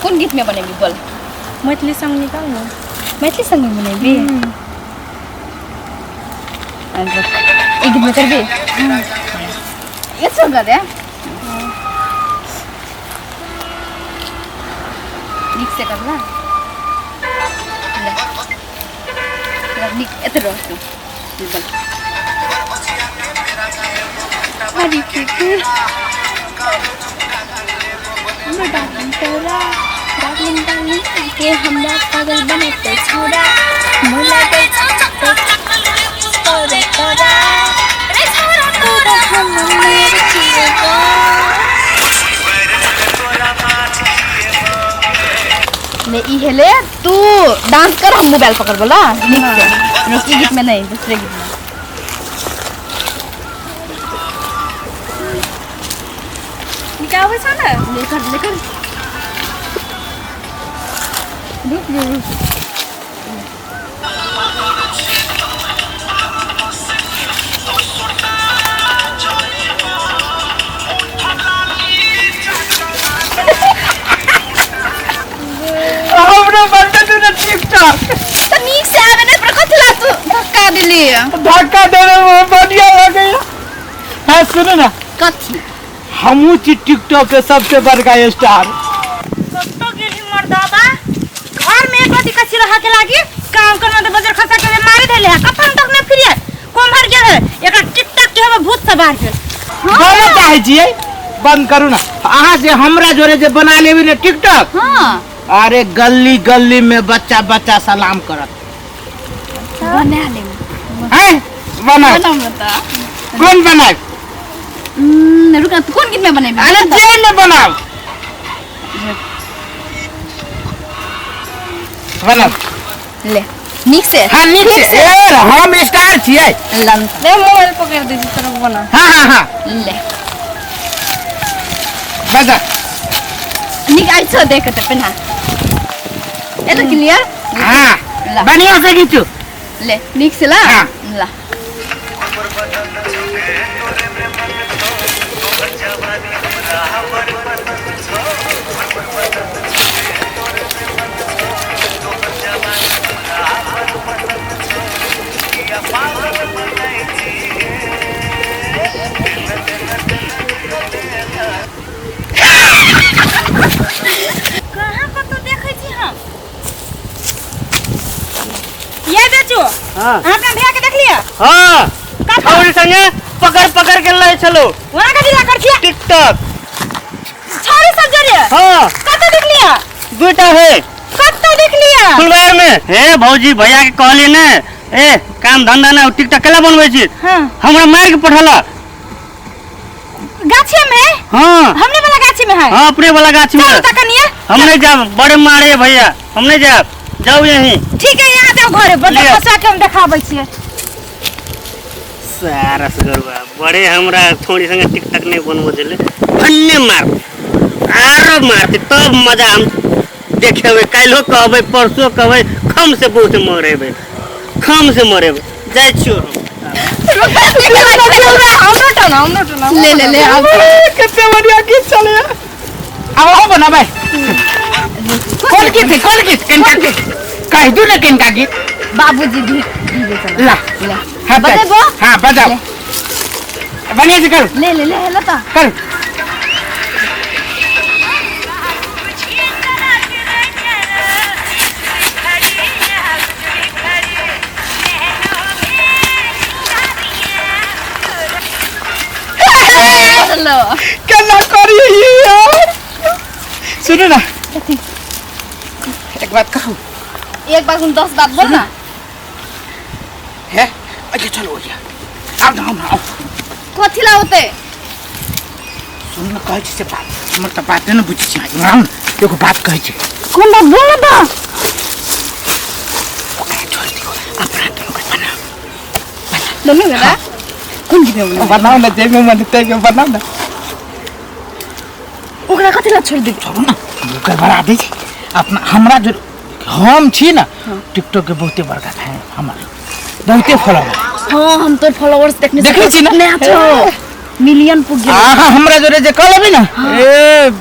कोन गीत में बनेबी बोल? मैथिली सॉन्ग निकाल ना। मैथिली सॉन्ग में बनेबी? रुक, एक गीत में करबी? ये सॉन्ग गा दे। नीक से करला। ले। ले, नीक एते रह तू। बोल। अरे की हमर डार्लिंग तोरा, डार्लिंग डार्लिंग के हमरा पागल बनेतै छौरा, मोह लागै छौ तोरे तोरा रे छौरा, तोरा हम मेर खिएबो। ले ई हेले तू डांस कर, हम मोबाइल पकड़ बोला नीक से। रुक, ई गीत में नहीं, दूसरे गीत में निकालबै छौ ने। लेकर लेकर रुक रुक रुक। हमरा बनते तू ना टिकटॉक। तो नीक से आवे नहीं पर कथी ला तू धक्का दिली? धक्का देवे में बढ़िया लगे। हाँ सुनो ना। कथी? हमहूँ छी टिकटॉक के सबसे बड़का स्टार। कत्तो गेली मर्दाबा, घर में एक रति कछि रह के लागी काम करना तो बजर खसा के मारे देले है, कखन तक न फिरे कोमहर गेल है। एकरा टिकटॉक के हम भूत सवार भेल। बोले चाहे छियै बंद करू ना। अहाँ से हमरा जोरे जे बना लेबी ने टिकटॉक। हाँ। अरे गली गली में बच्चा बच्चा सलाम करत। बना लेब। हैं बना। बना बता। कौन बनाए? रुक ना, तू कौन गीत में बनेबी? अरे जे में बनाओ। बनाओ। ले नीक से। हाँ नीक से। ए हम स्टार छियै। लन। ले मोबाइल पकड़ दे छी तोरा बना। हाँ हाँ हाँ। ले। बजा। नीक आई छो देख त पेन्हा। ए तो क्लियर? हाँ। ला। बढ़िया से घीचू। ले नीक से ला। हाँ। ला। कहाँ कतौ देखै छी हम ये बेचू? हाँ। अहाँ अपना भैया के देख लिया? हाँ। कतौ? छौरी संगे पकड़ पकड़ के लै छलो। वहाँ कथी ला कर छिया? टिकटॉक। छौरी सब जरिए? हाँ। कतौ देख लिया? दुटा है। कतौ देख लिया? फुलवार में। हे भौजी भैया के कहली ने ए काम धंधा ना टिकटॉक केला बनबै छी? हाँ। हमरा मार के पठला। गाछी में? हाँ। हमने वाला गाछी में है? हाँ अपने वाला गाछी में। चलो तकनिया। हम नहीं जाब, बड़े मारे भैया, हम नहीं जाब, जाओ यहीं। ठीक है यहाँ जाओ घरे, बड़ा लिअ। फंसा के हम देखाबै छियै। सारा सगरवा बड़े हमरा थोड़ी संगे टिकटॉक नहीं बनबो छलै, भन्ने मार आरो मारते तब मजा हम देखेबै। काल्हिओ कहबै परसो कहबै, खम से बहुत मरेबै, खम से मरेबै। जाइ छियौ हम। हमरो टना। ले ले ले अब कितने बढ़िया गीत चले। अब आओ बनाबै। कौन गीत है? कौन गीत? किनका गीत? कह दू ना किनका गीत? बाबूजी भी धीरे चला। ला। ले। हाँ, बजेबो? हाँ, बजाओ। ले। बढ़िया से करो। ले ले ले ले तो। करो। हेलो। केना करी यार? सुनू ना। एक बात कहूँ? एक बात सुन, 10 बात बोल ना। है? अच्छा चलो भैया। आब ना, आओ। कथी ला होते? सुन ना, कहै छी से बात। हमर तऽ बाते ने बुझै छी। आउ ने, एगो बात कहै छी। कोन बात बोल ना तऽ? ओकरा छोड़ दियौ, अपना दुनू के बनाउ। दुनू के ना? कोन गीत में बनाउ? बनाउ ना, जाहिमे मन ताहिमे बनाउ ना। ओकरा कथी ला छोड़ दियौ? छोड़ू ना, ओकर बड़ा दै छै। अपना हमरा जो हम छी ना, टिकटॉक के बहुते बड़का फैन हमर, बहुते फॉलोवर। हाँ, हम तोर फॉलोअर्स देखने देखै छी ना? नया छौ। मिलियन पुग गेल। अहाँ हमरा जोरे जे कऽ लेबै ने, ए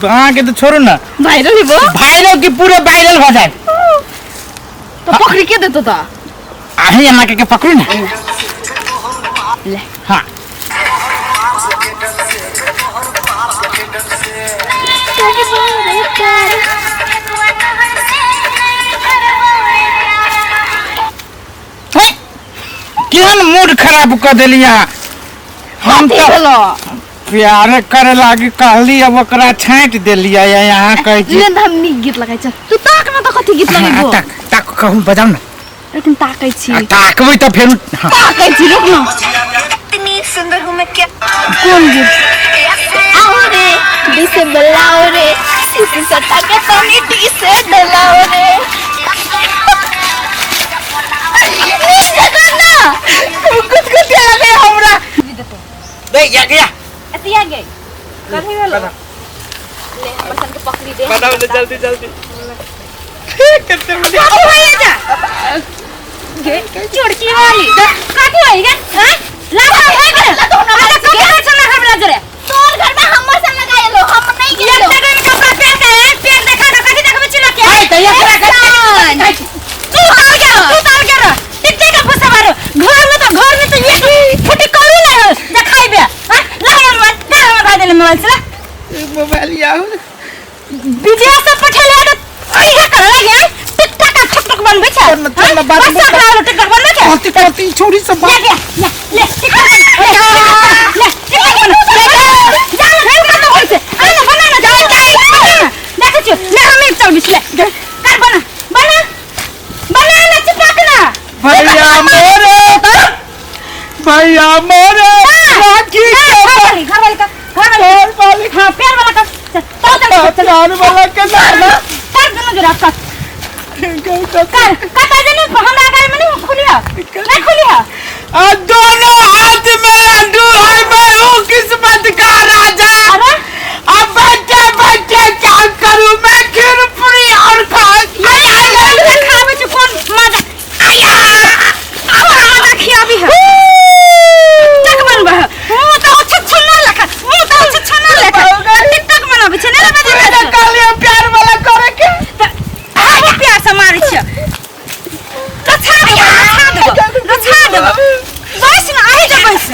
अहाँके तऽ छोड़ू ने, वायरल हेबो। वायरल की पूरे वायरल भऽ जायत। तो पकड़ी के देतो त? अहीं एना के पकड़ू ने। ले। हाँ। हे, केहन मूड खराब कऽ देली अहाँ। हम कथी तऽ भेलो? प्यार करे लागी कहली, अब ओकरा छाँटि देलियै, यहाँ कहै छी। ले न, हम नीक गीत लगाइ छ, तू ताक न त कथी गीत लगेबो। ताक ताक, कहू, बजाउ ने। रुक न, ताकै छी। आ, ताकबै तऽ फेर हाँ। ताकै छी, रुक न। इतनी सुंदर हूँ मैं क्या? कोन गीत? आओ रे डिसे बलाओ रे, सीसी सटा के तनी टी से डलाओ रे। नीक जकाँ ना। कुछ कुछ आगे हमरा दे या गया। अतिया गई, कथी भेलो? ले, हमर सन के पकड़ी दे। बताओ ने जल्दी जल्दी, कितने बढ़िया। ओ भैया जा गे चुड़की वाली, कथी होई गे? हां, लागा है गे, अरे कथी है छना हमरा जरे? तोर घर में हमर सन लगाएलो, हम नहीं गेलो। एक जगह में कपड़ा पेर के पेर देखा के कथी देखबै छी लोग के? आइ तऽ एकरा के तू तार गेल, तू तार गेल, टिकटे के फुसा मारो घर में। तो घर में तो एक फुटी करू नहीं हो देखाइबे। हां, लगा मोबाइल, दे हमर भाई देले मोबाइल से ला। मोबाइल यार विदेश से पठेले तो अइहे करे लागे टिकटक आ ठुक बनबै छै। चल न, चल न, बात बस मत। टिकटक बनबै छै। कथी कथी छोड़ी सब ले बात। ले ले ले, टिकटक बन, ले ले, टिकटक बन, ले जा ना, घर कत होइ छै? अरे ना, बना ना, जा जा, बना ना, देखै छियौ। ले, हम एक चल बिछ ले, कर, बना बना बना ना, चिपक ना। भैया मोरे, भैया मोरे, राखी के घर वाली, घर वाली का, घर वाली, घर वाली। हाँ, प्यार वाला का, चल चल चल चल। प्यार वाला के ना। कर दुनू जरा, कर कर कत जनी हमरा गाड़ी में नहीं खुली है, नहीं खुली है। आ दोनों हाथ में लड्डू है, मैं हूँ किस्मत का राजा। अरे अब बैठे बैठे क्या करूँ मैं, खीर पूरी और खा। अरे अरे, खाबै छै कोन मजा आया, कोन मजा खियाबी है। टिकटक बनबै है, मुँह तऽ छुच्छुना लेखा, मुँह तऽ छुच्छुना लेखा टिकटक बनाबै छै ने रे बेटा। कहलिए प्यार वाला करे के। तऽ प्यार से मारै छियै, रछा देबो, रछा देबो, रछा देबो। बैस न, आइ जा, बैस न।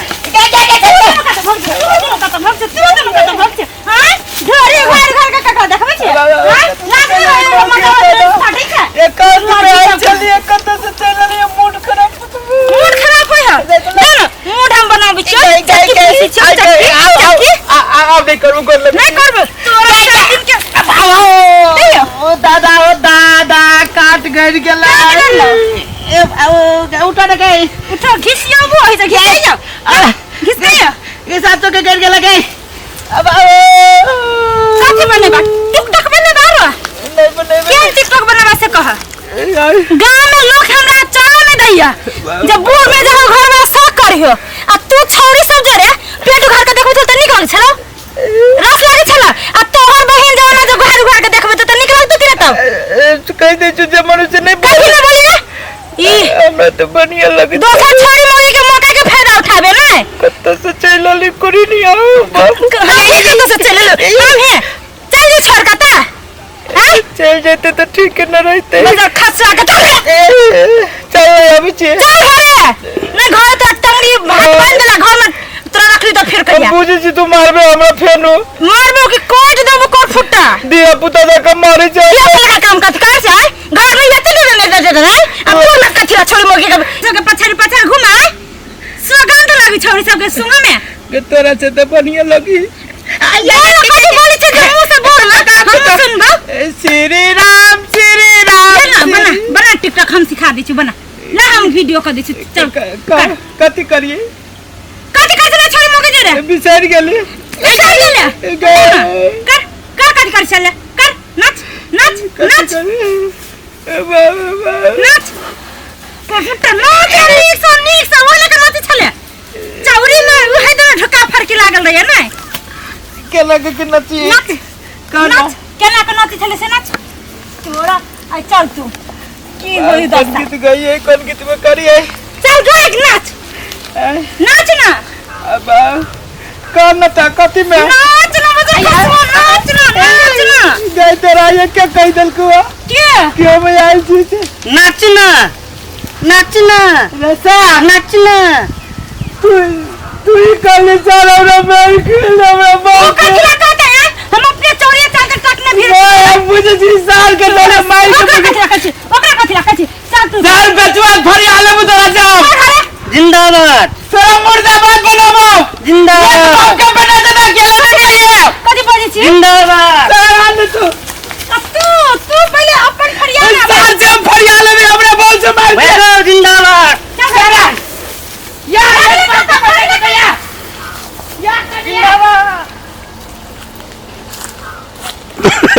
ढोरी घर घर के ककरा देखबै छियै? आँय? लागल रहै, मजा फाटै छै। एक में चलिए, कत से चल रही, मूड खराब। मूड खराब होय है ना? मूड हम बनाबै छियै, चक्की पीसै छियै, चक्की चक्की। अब नहीं करू, कर ले। नहीं करबै तोरा चार दिन के। ओ दादा, ओ दादा, काट गड़ गेला। काट गेलो। ए ओ, उठा न गई। उठो, घिसियाबो होइ छै, घिसिया घिस गया। ये सातों के गड़ गेला गई अब आओ। कथी बनेबा? टिकटक बनेबा रो? नहीं बने। केहन टिकटक बनेबा से कह। गांव में लोग हमरा चलो नहीं दैया, जब बूढ़ में जब घर में शौक करियो आ तू छौरी सब जरे पेट उघार के देखबै त नीक लगै छलो, रस लागै छलो, आ तोहर बहिन जवाना जब घर उघार के देखबै त नीक लगतौ कि तब? कह दे जो जे मनुष्य नहीं। कभी ना बोली रे ई। हमरा तो बढ़िया लगे। दोसर छौरी मौगी के मौका के फायदा उठाबे नहीं। कत्तो से चल आली करी नहीं आओ बाप। हम ही कतौ से चल एलो, हम हे चल जे छोड़ के त हैं। चल जाते तो ठीक न रहते। मगर खसरा के चल। चल अभी छी। चल घरे, नहीं घर तो टंगड़ी भात बांध देला, घर में तोरा रखली तो फिर कहिया। बुझे छी तू मारबे हमरा फेनु। मारबो कि कोट देबो कोट फुट्टा। दिया पुता का मारे जा। ये वाला का काम कथी कर से घर में एते दे दे दे दे, अब तू लग कथी छोड़ी मुर्गी के सबके पछाड़ी पछाड़ी घुमा, सुगंध लागी छोड़ी सबके सुंग में। के तोरा से तो बढ़िया लगी। ये कथी बोली छै जे मुंह से बोल ना, हम सुनबो। श्री राम, श्री राम। बना बना बना टिकटॉक, हम सिखा दै छी, बना ला, हम वीडियो कर दै छी, चल कर। कथी करिए? कथी कथी ना छोड़ी मुर्गी जरे बिसर गेली। बिसर गेले। कर कर, कथी कर चले, कर, नाच नाच नाच। नाच फुट्टा नाच, नीक से नीक से ओले के नाच छले चौरी में, उहे दे ढोका फरकी लागल रहे नै। के लगे के नची? नाच नाच, केना के नाच छले से नाच। तोरा आ चल, तू की होई कौन दशा। गीत गइए, कौन गीत में करिए? चल गायक, नाच नाच ना। अब कौन न कथी में नाच ना बजर खसुआ नाच ना नाच ना गए तेरा ये क्या कह देलको के कि हम आयल छी से नाच ना नाच ना रसा नाच ना तू तू ही कहले चल हमरा मार के हमरा ओ बाप कथी ला कहते हैं हम अपने चौड़िया चादर काटने भीड़ ओए बुझे छी साल के तोरे मार के ओकरा कथी ला कहै छी ओकरा कथी ला कहै छी चल तू साल बेचवा फरिया लेबू तोरा जाओ जिंदाबाद तोरा मुर्दाबाद बनाबो जिंदाबाद बाप के बना देना गेले ना जाइए कथी बजै छी जिंदाबाद तोरा न तू अब तू तू पहिले अपन फरिया साल से हम फरिया